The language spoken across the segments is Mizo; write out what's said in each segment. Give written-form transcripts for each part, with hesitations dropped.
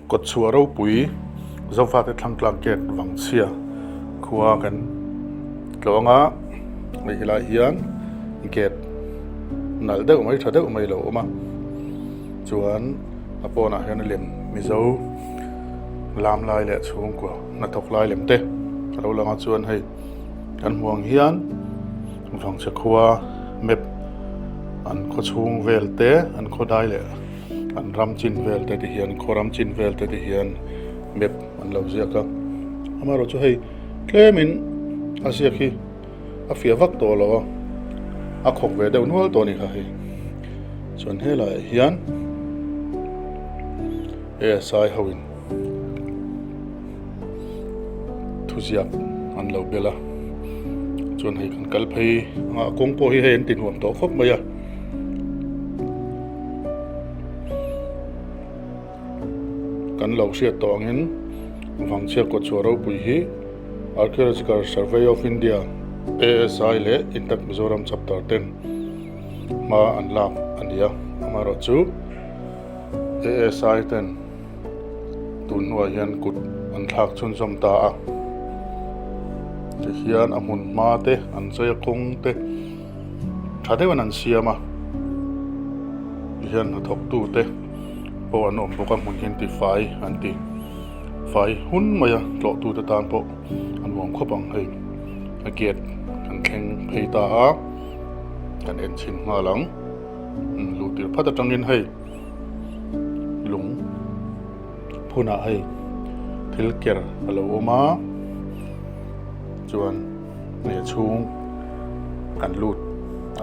Kawtchhuah ropui Zofate Thlangtlang Gate Vangchhia khua kan tlawng a, hei helai hian gate nalh deuh mai tha deuh mai a lo awm a, chuan a pawnah hian a lem Mizo lam lai leh chhungkua hnathawk lai lem te a lo lang a chuan hei kan hmuh ang hian Vangchhia khua map an khaw chhung vel te an khaw dai leh. An ram chin vel te ti hian khaw ram chin vel te ti hian map an lo ziak a, amaherawh chu hei tlemin a ziak hi a fiah vak tawh lo a, a khawk ve deuh nual tawh a ni kha hei. Chuan helaiah hian ASI ho in thuziak an lo bel a, chuan hei kan kal phei anga a kawng pawh hi hei an ti nuam tawh khawp mai a. Kan lo hriat tawh angin Vangchhia Kawtchhuah ropui hi Archaeological Survey of India, ASI, leh Intact Mizoram Chapter ten hma an lak a ni a, amaherawhchu ASI ten tun hnuah hian kut an thlak chhunzawm ta a, tihian a hmun hma te an chei a kawng te tha deuhin an siam a tihian hnathawk tu te pawh an awm bawk a hmun hi an ti fai an ti fai hun mai a tlawh tu te tan pawh a nuam khawp ang hei a gate kan thleng phei ta a kan en chhin nghal ang luh tir phat atangin hei. Lung phunah hei thil ker a lo awm a chuan hei a chhung kan lut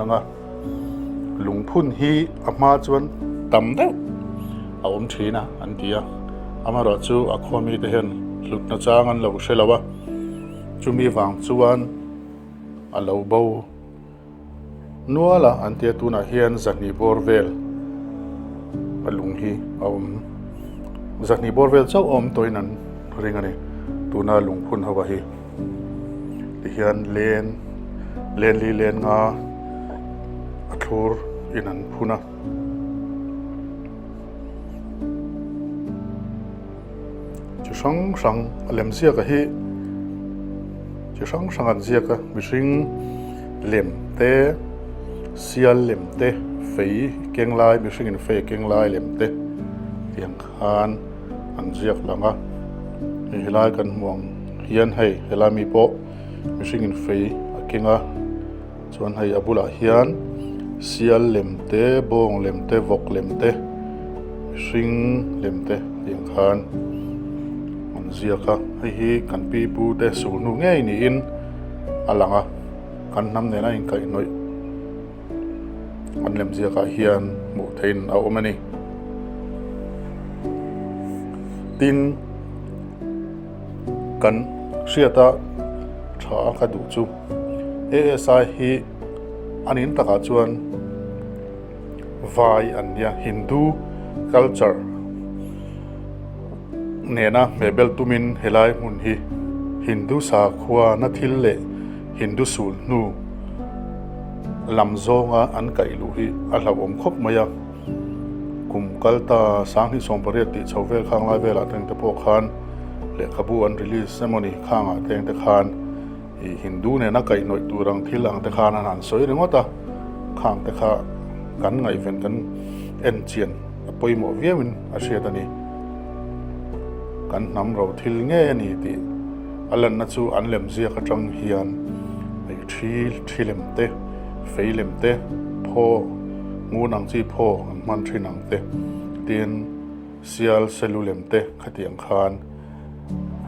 ang a lung phun hi a hma chuan tam deuh a awm thin a an ti a amaherawh chu a khua mite hian hlutna chang an lo hre lo a chumi vang chuan a lo bo. Nual a an tia tunah hian zahnih bawr vel a lung hi a awm zahnih bawr vel chauh a awm tawhin an ring a ni tuna lungphun ho hi tihian len len li len nga a thlur in an phun a. Chi hrang hrang a lem ziak a hi chi hrang hrang an ziak a mihring lem te sial lem te fei keng lai mihring in fei a keng lai lem te tiang khan an ziak lang a hei helai kan hmuh ang hian hei helai mi pawh mihring in fei a keng a. Chuan hei a bulah hian sial lem te, bawng lem te, vawk lem te, mihring lem te tiang khan an ziak a. Hei hi kan pi pu te sul hnu ngei niin a lang a, kan hnam nena inkaihhnawih an lem ziakah hian hmuh theihin a awm a ni. Tin. Kan hriata tha a ka duh chu ASI hi a nin takah chuan vai an nia Hindu culture nena hmehbel tumin helai hmun hi Hindu sakhua na thil leh Hindu sul hnu lam zawnga an kaih luh hi a hlauhawm khawp mai a. Kum kal ta sanghnih 18 tih chho vel khang lai velah teng te pawh khan lehkhabu an release emaw ni khangah teng te khan ih Hindu nena kaihhnawih tur ang thil ang te khan an han sawi ringawt a, khang te kha kan ngaihven kan en chian a pawimawh viauin a hriat a ni. Kan hnam ro thil ngei a ni tih a lanna chu an lem ziak atang hian ih thi thi lem te, fei lem te, phaw ngun ang chi phaw an hman thin ang te tin sial selu lem te khatiang khan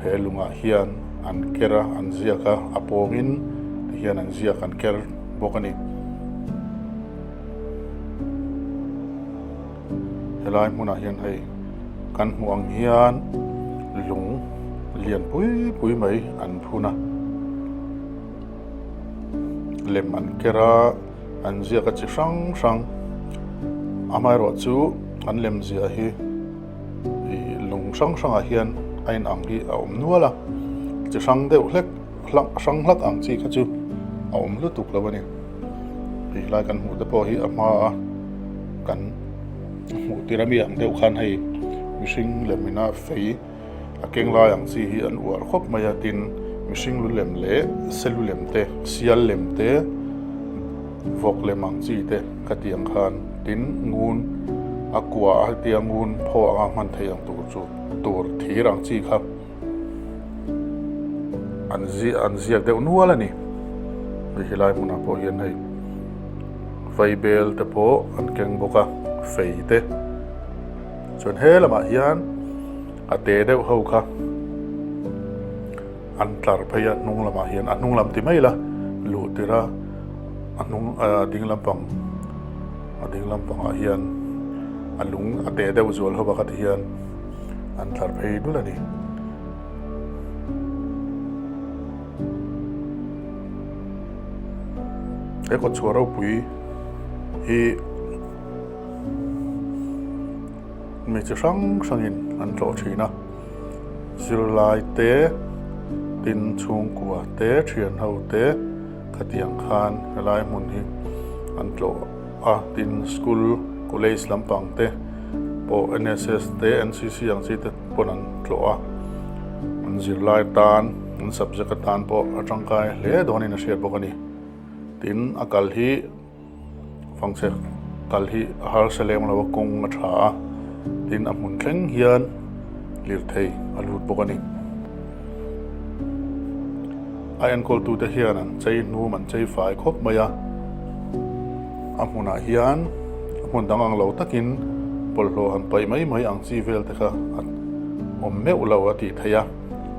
he lungah hian an ker a an ziak a a pawngin tihian an ziak an ker bawk a ni. Helai hmunah hian hei kan hmuh ang hian lung lian pui pui mai an phun a lem an ker a. An ziak a chi hrang hrang. Amaherawh chu an lem ziah hi ih lung hrang hrangah hian a in ang hi a awm nual a, chi hrang deuh hlek hlak hrang hlak ang chi kha chu a awm lutuk lo a ni. Hei helai kan hmuh te pawh hi a hma a kan hmuh tir ami ang deuh khan hei. mihring lem ina fei a keng lai ang chi hi an uar khawp mai a, tin mihring lu lem leh selu lem te, sial lem te, vawk lem ang chi te khatiang khan tin ngun a kua a hetia ngun phaw anga hman theih ang tur chu tur thir ang chi kha an an ziak deuh nual a ni. Hei helai hmunah pawh hian hei vaibel te pawh an keng bawk a fei te. Chuan he lamah hian a te deuh ho kha an tlar phei a hnung lamah hian a hnung lam ti mai ila luh tirh a a hnung ah ding lampang a ding lampangah hian a lung a te deuh zual ho pakhat hian an tlar phei dul a ni. He kawtchhuah ropui hi. Mi chi hrang hrangin an tlawh thin a, zirlai te, tin chhungkua te, thian ho te khatiang khan helai hmun hi an tlawh a, tin school, college lampang te pawh N_S_S te, N_C_C ang chi te pawn an tlawh a, an zirlai tan, an subject atan pawh a tangkai hle dawnin a hriat bawk a ni, tin a kal hi. Fangchek kal hi a harsa lem lo a kawng a tha a tin a hmun thleng hian lirthei a lut bawk a ni. A enkawl tute hian an chei hnum an chei fai khawp mai a a hmunah hian a hmun dang ang lo takin bawlhhlawh han paih mai mai ang chi vel te kha a awm meuh lo a tih theih a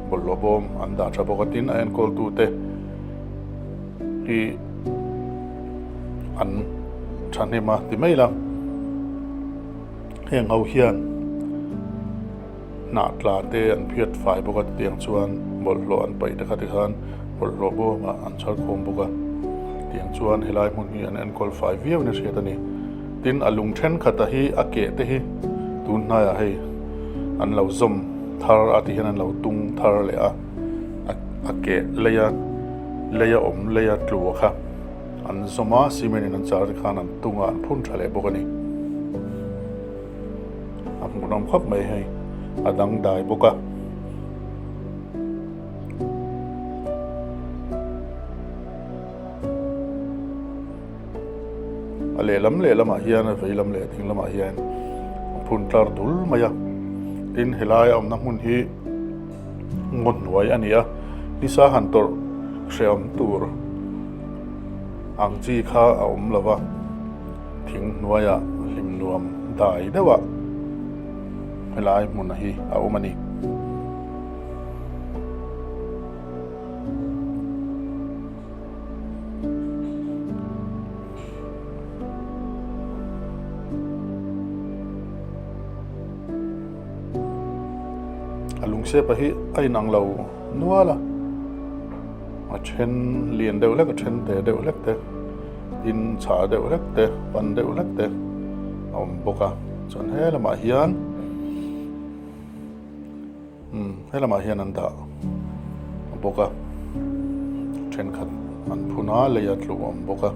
bawlhhlawh bawm an dah tha bawk a tin a enkawl tute hi an thahnem a ti mai la heng ho hian hnah tla te an phiat fai bawk a tiang chuan bawlhhlawh an paih te kha tikhan bawlhhlawh bawmah an chhar khawm bawk a tiang chuan helai hmun hi an enkawl fai viau in a hriat a ni tin a lung thenkhat a hi a keh te hi tun hnaiah hei an lo zawm thar a ti hian an lo tung thar leh a a keh leia leia awm leia tlu a kha. An zawm a, cement in an char te khan an tung a, an phun tha leh bawk a ni. A hmuhnawm khawp mai hei, a dangdai bawk a. A lehlam lehlamah hian a vei lam leh a ding lamah hian a phun tlar dul mai a, tin helai a awmna hmun hi ngaw hnuai a ni a, nisa han tawrh hrehawm tur ang chi kha a awm lo va, thing hnuaiah hlim nuam dai deuhah helai hmun hi a awm a ni. A lungsepa hi a inang lo nual a a then lian deuh hlek a then te deuh hlek te tin chhah deuh hlek te pan deuh hlek te a awm bawk a chuan he lamah hian Umm he lamah hian an dah bawk a thenkhat an phun a lei a tlu awm bawk a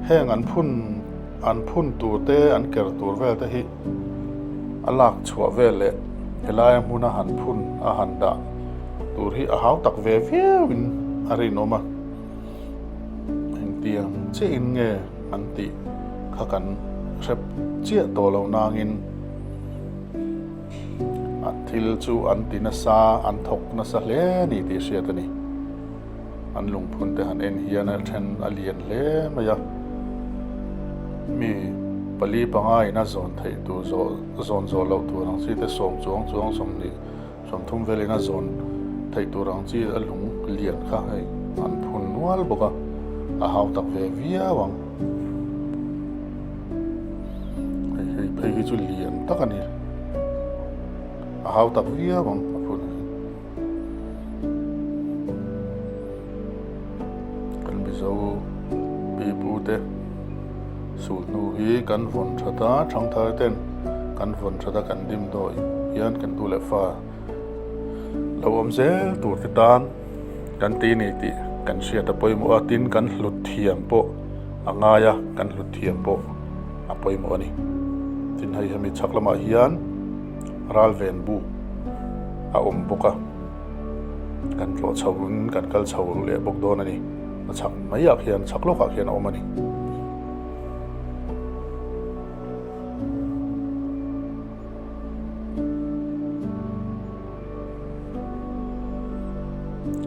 heng an phun an phun tur te an ker tur vel te hi a lak chhuah vel leh helaia hmuna han phun a han dah tur hi a hau tak ve viau in a rinawm a engtiang chiah in nge an tih kha kan hrep chiah tawh lo nangin. A thil chu an ti nasa, an thawk nasa hle a ni tih hriat a ni. An lungphun te han en hian a then a lian hle mai a, mi pali panga in a zawn theih tur zawh zawn zawh loh tur ang chi te sawm chuang chuang 20 30 velin a zawn theih tur ang chi a lung lian kha hei an phun nual bawk a, a hau tak ve viau ang. Hei hei phei hi chu lian tak a ni a hau tak viau ang a phun hi kan mizo pi pu te sulhnu hi kan vawn that a thangthar ten kan vawn that a kan dim dawi hian kan tu leh fa lo awm zel tur te tan kan ti ni tih kan hriat a pawimawh a tin kan hlut thiam pawh a ngai a kan hlut thiam pawh a pawimawh a ni tin hei hemi chhak lamah hian. Ralven buk a awm bawk a, kan tlawh chho in kan kal chho leh bawk dawn a ni. A chhak mai ah khian chhak lawk ah khian a awm a ni.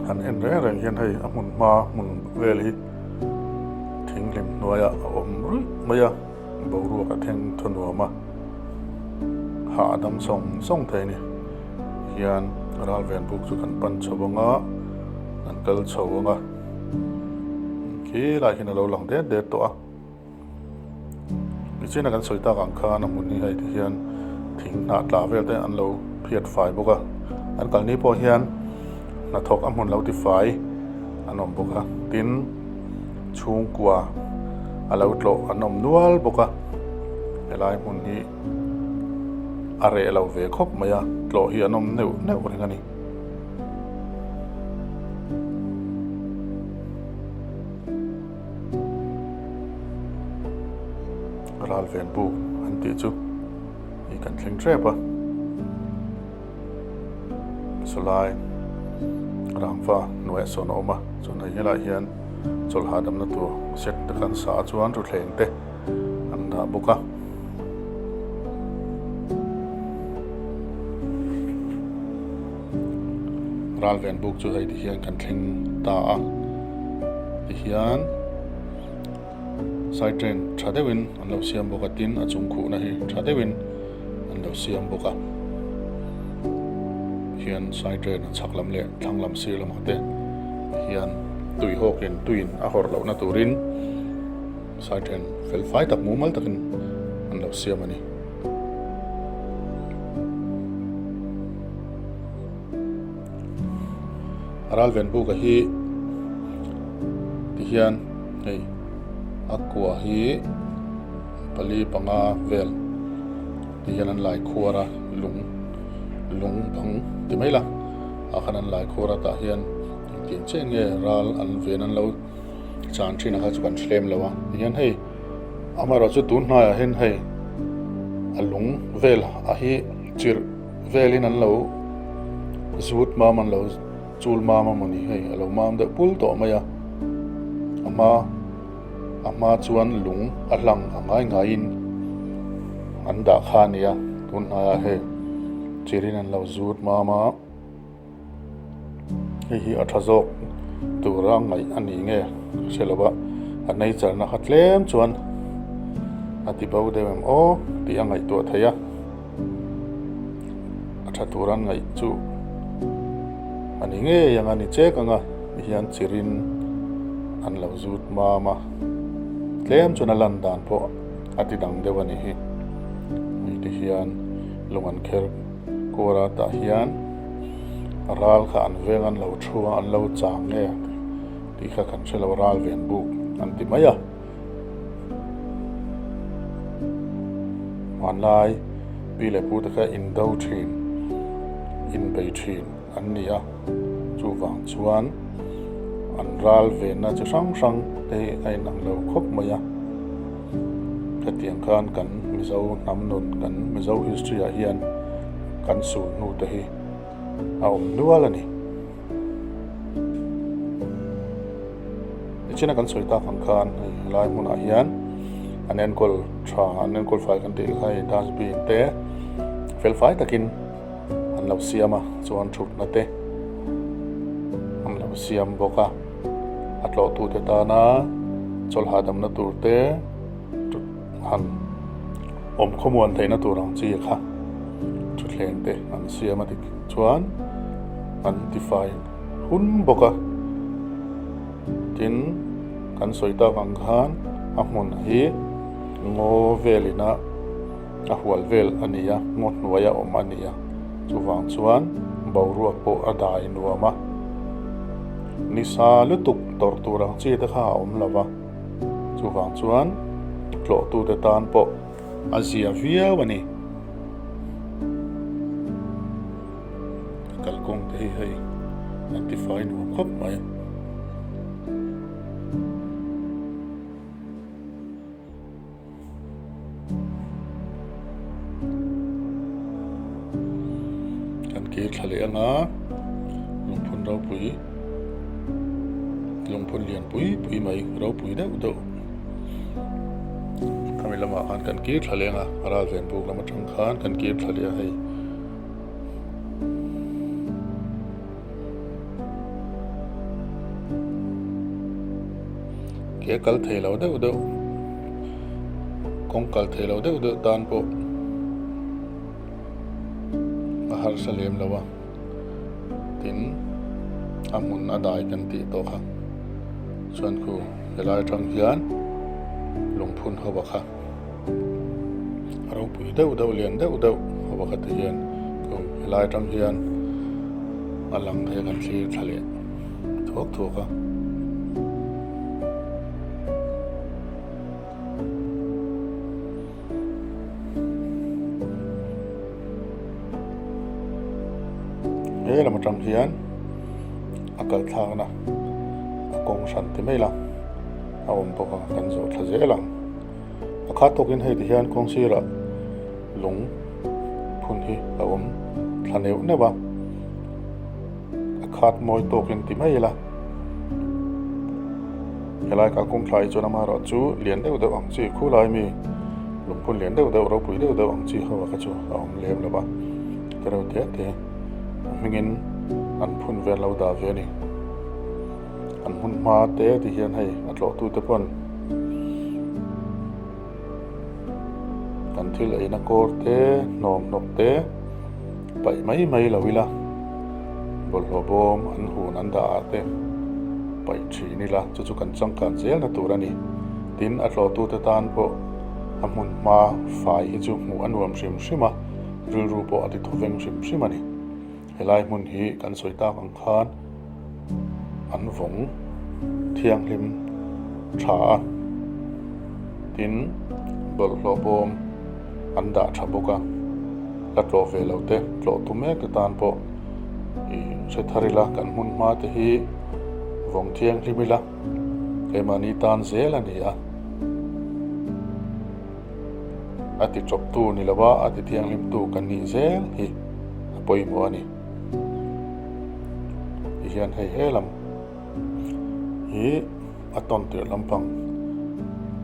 Han en reng reng hian hei a hmun hma hmun vel hi thing hlim hnuaiah a awm ruih mai a boruak a thleng thaw nuam a hahdam sawng sawng thei a ni hian ral ven buk chu kan pan chho ang a kan kal chho ang a khi lai khian a lo lang det det tawh a. Nichina kan sawi tak ang khan a hmun hi hei ti hian thing hnah tla vel te an lo phiat fai bawk a, an kalni pawh hian hnathawk a hmun lo ti fai an awm bawk a, tin chhungkua a lo tlawh an awm nual bawk a, helai hmun hi a reh lo ve khawp mai a, tlawh hi an awm neuh neuh reng a ni. Ral ven buk an tih chu i kan thleng tep a sawlai rangva hnuaiah sawn a awm a chuan hei helaiah hian chawlh hahdamna tur set te kan sa a chuan thuthleng te an dah bawk a. Ral ven buk chu hei ti hian kan thleng ta a ti hian side drain tha deuhin an lo siam bawk a tin a chung khuhna hi tha deuhin an lo siam bawk a hian side drain a chhak lam leh thlang lam sir lamah te hian tui hawkin tuiin a hawrh lohna turin side drain fel fai tak mumal takin an lo siam a ni. Ral ven buka hi tihian hei a kua hi pali panga vel tihian an lai khuar a lung lung bang ti mai la ah khan an lai khuar a tah hian engtiang chiah nge ral an ven an lo chan thin a kha chu kan hrem lo a tihian hei amaherawh chu tun hnaiah hian hei a lung vel a hi chirh velin an lo zut mam an lo chul mam a mawni hei a lo mam deuh pul tawh mai a a hma a hma chuan lung a hlang a ngai ngaiin an dah kha a ni a tun hnaiah hei chirin an lo zut mam a. Hei hi a tha zawk tura ngaih a ni nge ka hre lo a, a nature na kha tlem chuan a ti bo deuh em aw tih a ngaihtuah theih a, a tha tura an ngaih chu a ni ngei ang a ni chek ang a ti hian chirin an lo zut mam a, tlem chuan a lan dan pawh a ti dang deuh a ni hi, hei ti hian lung an kher. Kawra tah hian ral kha an veng an lo thu a an lo chang nge tih kha kan hre lo ral ven buk an ti mai a hmanlai pi leh pu te kha indo thin inbei thin an ni a chuvang chuan an ral venna chi hrang hrang te hi a inang lo khawp mai a. Hetiang khan kan Mizo hnam nun, kan Mizo history ah hian kan sul hnu te hi a awm nual a ni. Nichina kan sawi tak ang khan hei helai hmunah hian an enkawl tha, an enkawl fai kan tih kha hei dustbin te fel fai takin an lo siam a, chuan thutna te an lo siam bawk a. A tlawhtute tana chawlh hahdamna tur te han awm khawmuan theihna tur ang chi kha thutthleng te an siam a dik chuan an tifai hun bawk a. Tin, kan sawi tak ang khan a hmun hi ngaw velin a a hual vel a ni a, ngaw hnuai a awm a ni a, chuvang chuan boruak pawh a dai nuam a, nisa lutuk tawrh tur ang chi te kha a awm lo va, chuvang chuan tlawhtute tan pawh a zia viau a ni. Kalkawng te hi hei an tifai nuam khawp mai. Kan kir thla leh anga lungphun ropui lungphun lian pui pui mai ropui deuh deuh khami lamah khan kan kir thla leh anga ral ven buk lam atang khan kan kir thla leh a hei. Ke kal thei lo deuh deuh kawng kal thei lo deuh deuh tan pawh a harsa lem lo a tin a hmun a dai kan tih tawh kha chuan khu helai atang hian lungphun ho a kha a ropui deuh deuh lian deuh deuh ho a kha ti hian khu helai atang hian a lang thei a kan thlir thla leh thuak thuak a. He lam atang hian a kal thlakna a kawng hran ti mai la a awm bawk a kan zawh thla zel ang a khat tawkin hei ti hian kawng sirah lung phun hi a awm thla neuh neuh a a khat mawi tawkin ti mai ila. Helai kalkawng thlai chuan amaherawh chu lian deuh deuh ang chi khulai mi lungphun lian deuh deuh ropui deuh deuh ang chi ho a kha chu a awm lem lo va te reuh te te a hmingin an phun vel lo dah ve a ni an hmun hma te ti hian hei a tlawh tu te pawn kan thil eina kawr te hnawm hnawk te paih mai mai lo ila bawlhhlawh bawm an hun an dah ah te paih thin ila chu chu kan changkan zel na tur a ni tin a tlawhtu te tan pawh a hmun hma fai hi chu hmuh a nuam hrim hrim a rilru pawh a ti thaw veng hrim hrim a ni. Helai hmun hi kan sawi tak ang khan an vawng thianghlim tha a, tin bawlhhlawh bawm an dah tha bawk a, la tlawh ve lo te tlawh tu mek te tan pawh ih hre thar ila kan hmun hma te hi vawng thianghlim ila keimahni tan zel a ni a. A ti chawptu ni lova a ti thianghlimtu kan nih zel hi a pawimawh a ni. Tihian hei he lam hi a tawn tirh lampang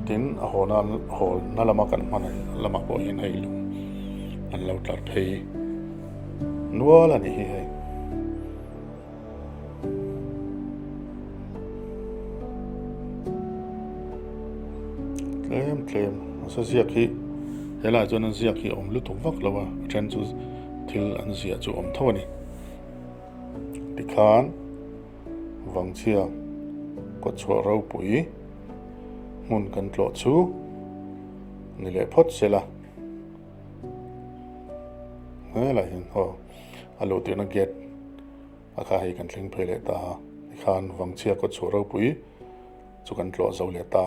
tin a haw nan haw na lama kan hman lamah pawh hian hei lung an lo tlar phei nual a ni hi hei. Tlem tlem a sa ziak hi helaiah chuan an ziak hi a awm lutuk vak lo a a then chu thil an ziah chu a awm tho a ni tikhan vangchhia kawtchhuah ropui hmun kan tlawh chu ni leh phawt sela helaiah hian aw a luh tirhna gate. A kha hei kan thleng phei leh ta a, tikhan Vangchhia kawtchhuah ropui chu kan tlawh zo leh ta.